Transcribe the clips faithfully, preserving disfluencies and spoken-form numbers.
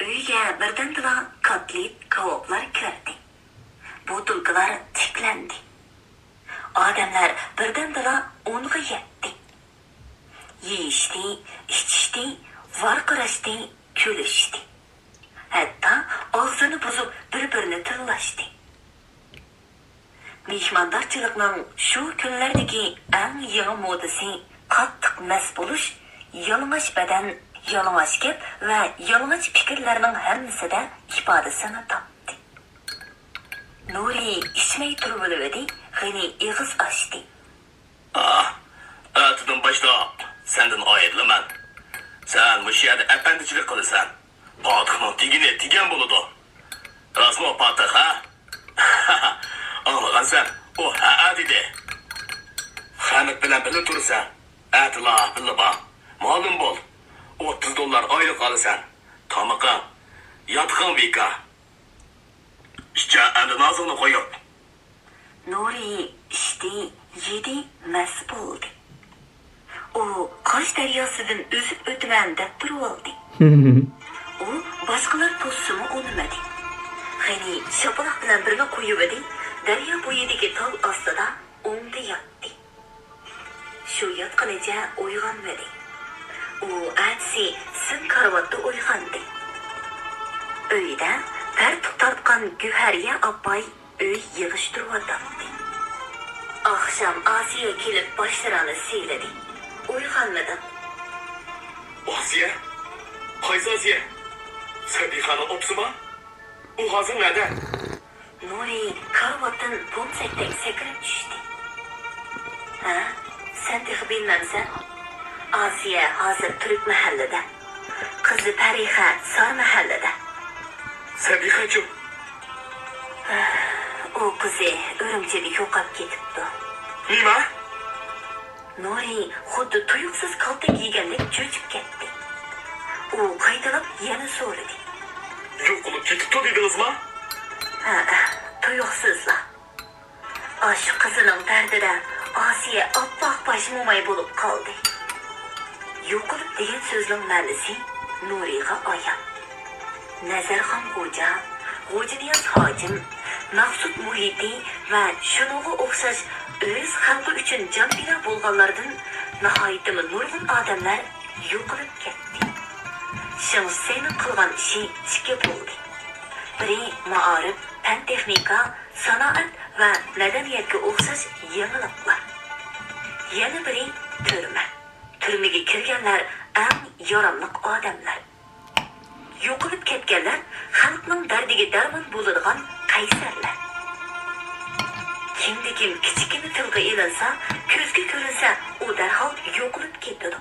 ئۆيگە بىردەمدىلا كاتلېت، كاۋاپلار كىردى. بوتۇلكىلار تىكلەندى. ئادەملەر بىردەمدىلا ئۇنغا يەتتى. يېيىشتى، ئىچىشتى، ۋارقىراشتى، كۈلۈشتى. ھەتتا ئاغزىنى بۇزۇپ بىر-بىرىنى تىللاشتى. مېھماندارچىلىقنىڭ شۇ كۈنلەردىكى ئەڭ يېڭى مودىسى قاتتىق مەست بولۇش، يالىڭاچ بەدەن، يالىڭاچ گەپ ۋە يالىڭاچ پىكىرلەرنىڭ ھەممىسىدە ئىپادىسىنى تاپتى. نۇرى ئىچمەي تۇرۇۋېلىۋىدى، غېنى ئېغىز ئاچتى. ئاھ، ئەتىدىن باشلاپ سەندىن ئايرىلىمەن. سەن مۇشۇ يەردە ئەپەندىچىلىك قىلىسەن. پاتىخنىڭ دېگىنى دېگەن بولىدۇ. راستمۇ پاتىخ، ھە؟ ئاڭلىغانسەن، ئۇ ھەئە دېدى. خەمىت بىلەن بىللە تۇرىسەن. ئەتىلا بىللە بار. مۇئەللىم بول. ئوتتۇز دوللار ئايلىق ئالىسەن. تامىقىڭ، ياتىقىڭ بىكار. ئىچە ئەمدى نازۇنى قويۇپ. نۇرى ئىچتى، يېدى، مەست بولدى. ئۇ قاش دەرياسىدىن ئۈزۈپ ئۆتىمەن دەپ تۇرۇۋالدى. ئۇ باشقىلار توسسىمۇ ئۇنىمىدى. غېنى شاپىلاق بىلەن بىرنى قويۇۋىدى، دەريا بويىدىكى تال ئاستىدا ئوڭدا ياتتى. شۇ ياتقىنىچە ئويغانمىدى. ئۇ ئەتىسى سىم كارىۋاتتا ئويغاندى. ئۆيدە پەرتۇق تارتقان گۆھەرىيە ئاپاي ئۆي يىغىشتۇرۇۋاتاتتى. ئاخشام ئاسىيە كېلىپ باشلىرىنى سىيلىدى. ئويغانمىدىڭ؟ ئاسىيە؟ قايسى ئاسىيە؟ سەبىخانىڭ ئاپىسىما؟ ئۇ ھازىر نەدە؟ نۇرى كارىۋاتتىن پومسەكتەك سەكرەپ چۈشتى. ھە؟ سەن تېخى بىلمەمسەن؟ ئاسىيە ھازىر تۈرك مەھەللىدە. قىزى پەرىخە سار مەھەللىدە. سەبىخەچۇ؟ ئۇ قىزى ئۈرۈمچىدە يوقاپ كېتىپتۇ. نېمە؟ نۇرى خۇددى تۇيۇقسىز كالتەك يېگەندەك چۆچۈپ كەتتى. ئۇ قايتىلاپ يەنە سورىدى. يوقىلىپ كېتىپتۇ دېدىڭىزما؟ ھەئە، تۇيۇقسىزلا. ئاشۇ قىزىنىڭ دەردىدە ئاسىيە ئاپئاق باش موماي بولۇپ قالدى. يوقىلىپ دېگەن سۆزنىڭ مەنىسى نۇرىغا ئايان. نەزەرخان غوجا، غوجىنىياز ھاجىم، مەخسۇت مۇھىتى ۋە شۇنىڭغا ئوخشاش ئۆز خەلقى ئۈچۈن جان پىدا بولغانلاردىن ناھايىتىمۇ نۇرغۇن ئادەملەر يوقىلىپ كەتتى. شېڭ شىسەينىڭ قىلغان ئىشى ئىككى بولدى. بىرى مائارىپ، پەن-تېخنىكا، سانائەت ۋە مەدەنىيەتكە ئوخشاش يېڭىلىقلار. يەنە بىرى تۈرمە. تۈرمىگە كىرگەنلەر ئەڭ ياراملىق ئادەملەر. يوقىلىپ كەتكەنلەر خەلقنىڭ دەردىگە دەرمان بولىدىغان قەيسەرلەر. كىمدە-كىم كىچىككىنە تىلغا ئېلىنسا، كۆزگە كۆرۈنسە، ئۇ دەرھال يوقىلىپ كېتىدۇ.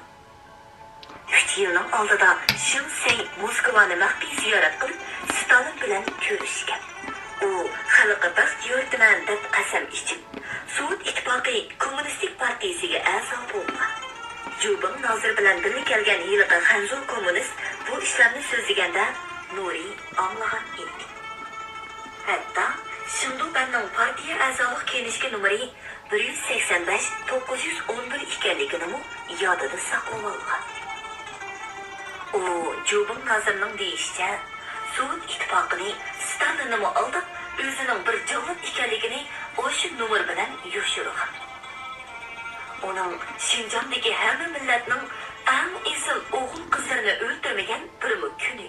ئۈچ يىلنىڭ ئالدىدا شېڭ شىسەي موسكۋانى مەخپىي زىيارەت قىلىپ، ستالىن بىلەن كۆرۈشكەن. ئۇ خەلققە بەخت يورۇتىمەن دەپ قەسەم ئىچىپ، سوۋېت ئىتتىپاقى كوممۇنىستىك پارتىيىسىگە ئەزا بولغان. جۇبىڭ نازىر بىلەن بىللە كەلگەن ھېلىقى خەنزۇ كوممۇنىست بۇ ئىشلارنى سۆزلىگەندە نۇرى ئاڭلىغان ئىدى. ھەتتا شېڭدۇبەننىڭ پارتىيە ئەزالىق كىنىشكا نومۇرى بىر يۈز سەكسەن بەش، توققۇز يۈز ئون بىر ئىكەنلىكىنىمۇ يادىدا ساقلىۋالغان. ئۇ جۇبىڭ نازىرنىڭ دېيىشىچە، سوۋېت ئىتتىپاقىنى، ستالىننىمۇ ئالداپ، ئۆزىنىڭ بىر جاللات ئىكەنلىكىنى ئاشۇ نومۇر بىلەن يوشۇرغان. ئۇنىڭ شىنجاڭدىكى ھەممە مىللەتنىڭ ئەڭ ئېسىل ئوغۇل-قىزلىرىنى ئۆلتۈرمىگەن بىرمۇ كۈنى